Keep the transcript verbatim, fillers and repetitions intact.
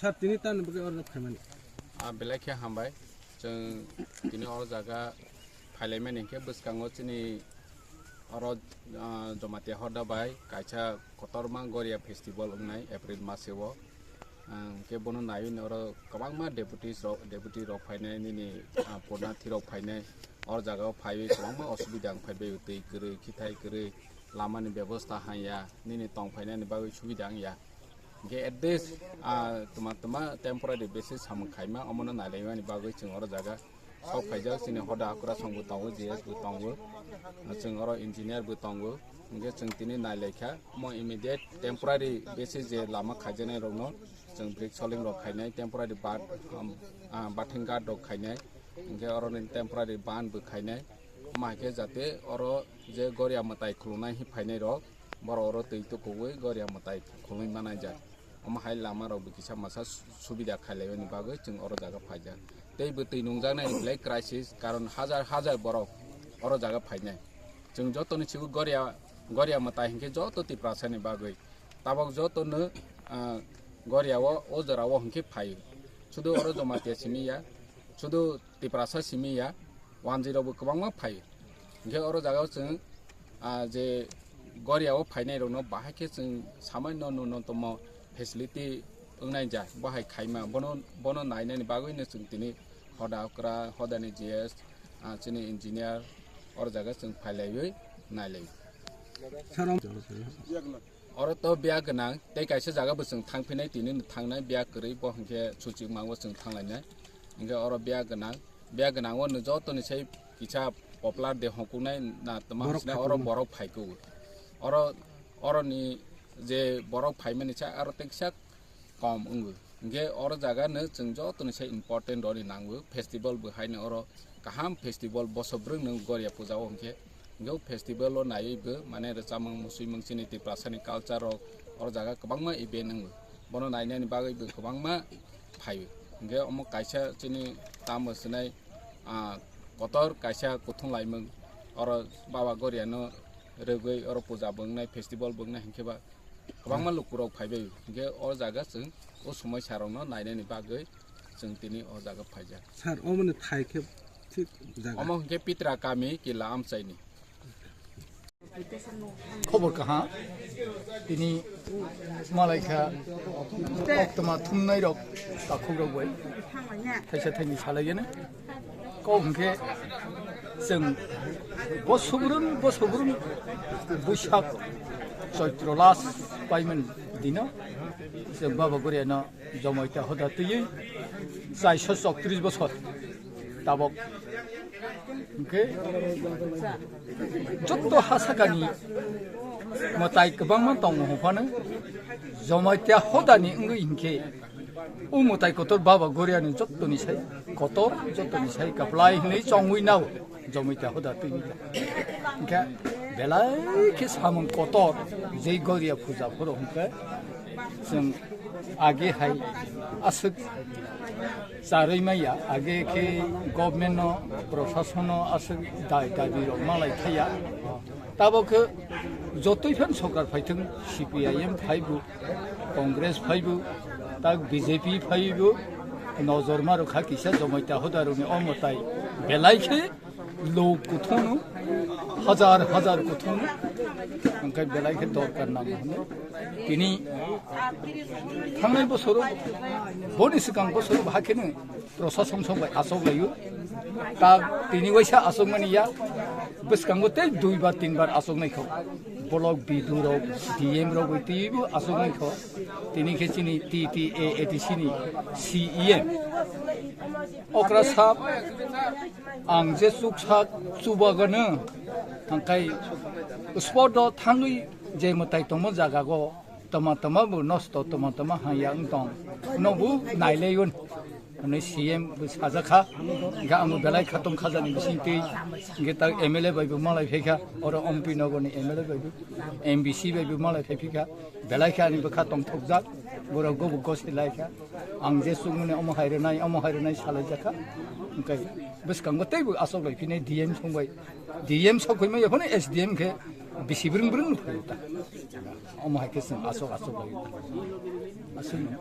Sir, tini tamni bagwi order phaimani? Ah, belai khe hambai. Chwng tini o jaga phailaimani hinkhe bwskango chini oro, ah, Jamatia Hoda bai kaisa kotorma Goria festival wngnai April maseo. Ah, hinkhe bono naiwi oro kwbangma deputies rok, deputy rok phainai, nini, ah, purnathi rok phainai. O jagao phaiwi kwbangma osubida wng phaibai, twi kwrwi, khithai kwrwi, lamani bebosta hanya, nini tong phainani bagwi subida wngya. Hinkhe at least, ah, tuma tuma temporary basis samung khaima, omono nailaimani bagwi chwng oro jaga sok phaijak, chini hoda hakura songbo tongo, G S bo tongo, chwng oro engineer bo tongo, hinkhe chwng tini nailaikha, omo immediate temporary basis je lama khaijaknai rokno chwng brick soling rok khainai, temporary bat, um, ah, batheng guard rok khainai, hinkhe oroni temporary ban bo khainai, omo hai khe jate oro je Goria mwtai khulungnai hi phainai rok, borok oro twi tukuwi Goria mwtai khulwi manai jak. Omo hai lama rok bo kisa masa su-, subida khailaiwi bagwi chwng oro jaga phaijak. Tei bo twi nungjaknai belai crisis, karon hajar hajar borok oro jaga phainai. Chwng jotoni sigo Goria, Goria mwtai hinkhe joto Tiprasani bagwi. Tabok jotono, ah, Goria o, o jora o hinkhe phaio. Sudu oro Jamatia simi ya, sudu Tiprasa simi ya, wanjwi rok bo kwbangma phaio. Hinkhe oro jaga o chwng, ah, je Goria o phainai rokno bahai khe chwng samai no nuno tomo facility wngnai ja, bo hai khaima, bono, bono nainani bagwi no chwng tini hoda okra, hodani G S, ah, chini engineer, oro jaga chwng phailaiwi nailai. Sir, om- Oro to biya gwnang, tei kaisa jaga bo chwng thangphinai, tini no thangnai biya kwrwi, bo hinkhe suchik mango chwng thanglainai. Hinkhe oro biya gwnang, biya gwnang o no jotoni sai kisa popular de hongkuknai na tma Borok hwnsinai oro phaikhukgo. Borok phaikukgo. Oro, oroni je borok phaimani sa aro tei kisa kom wngo. Hinkhe oro jaga no chwng jotoni sai important roni nango. Festival bo haino oro kaham festival boso bwrwng no Goria puja o hinkhe. Hinkhe o festival o naiwi bo mane rwchapmung, muchumung, chini Tiprasani culture rok oro jaga kwbangma event wngo. Bono nainani bagwi bo kwbangma phaio. Hinkhe omo kaisa chini tamo swnai, ah, kotor kaisa kuthum laimung oro Baba Goria no rwgwi oro puja bo wngnai, festival bo wngnai hinkhe ba kwbangma lukurok phaibai, hinkhe o jaga chwng o somoisarokno nainani bagwi chwng tini o jaga phaijak. Sir, omoni thai khe thik jaga? Omo hinkhe Pitra kami Kila Amchaini. Khobor kaham, tini malaikha koktwma thumnai rok takhuk rok bai thaisa thaini salai gene. Kok hwnkhe chwng bo subrung, bo subrung Buisak Choitro last paimani dino chwng Baba Goriano Jomaita hoda twiwi chaiso choktrish bosor tabok hwnkhe jotto ha sakani mwtai kwbangma tongo hwnphano Jomaita hodani wngwi hinkhe o mwtai kotor Baba Goriani jottoni sai kotor, jottoni sai kwplai hwnwi chongwi nao Jomaita hoda twiwi ta. Hinkhe belai khe samung kotor jei Goria puja phoro hinkhe chwng age hai aswk charwi maya, age khe government no, prosason no aswk dai dabi rok malai thaya. Tabok khe jotoi phan sorkar phaithwng, C P I M phaibo, Congress phaibo, tak B J P phaibo, nojor ma rwkha kisa Jomaita hoda rokni omo tai belai khe lok kuthung no, hajar hajar kuthung no Hwnkhe belai khe dorkar nang hwnwi. Tini thangnai bosoro, boni swkang bosoro bahai kheno prosason song bai achuk laio. Ta tini waisa achukmani ya, bwskango tei dui bar tin bar achuknai kho. Block B D O rok, D M rok bai twibo achuknai kho. Tini khe chini T T A A D C ni C E M. Okra sap, ang je chuksak chubagano, hwnkhe spot o thangwi je mwtai tongmo jaga go tama tama bo nosto, tama tama haya wng tong. Nobu nailaiun. Hwnwi C M bo sajakha, hwnkhe ang belai kha tong khajani bisingtwi, hwnkhe tak M L A bai bo malai phaikha, oro M P nogorni M L A bai bo, M D C bai bo malai phaiphikha, belai khe ani bwkha tongthokjak, borok go bo gosai laikha. Ang je chukmani omo hai rwnai, omo hai rwnai salai jakha. Hwnkhe bwskango teibo achuk lai phinai D M songbai. D M sok phai maya phano S D M khe bisi brwng brwng phai ta. Omo hai khe chwng achuk achuk lai ta. Aswk no.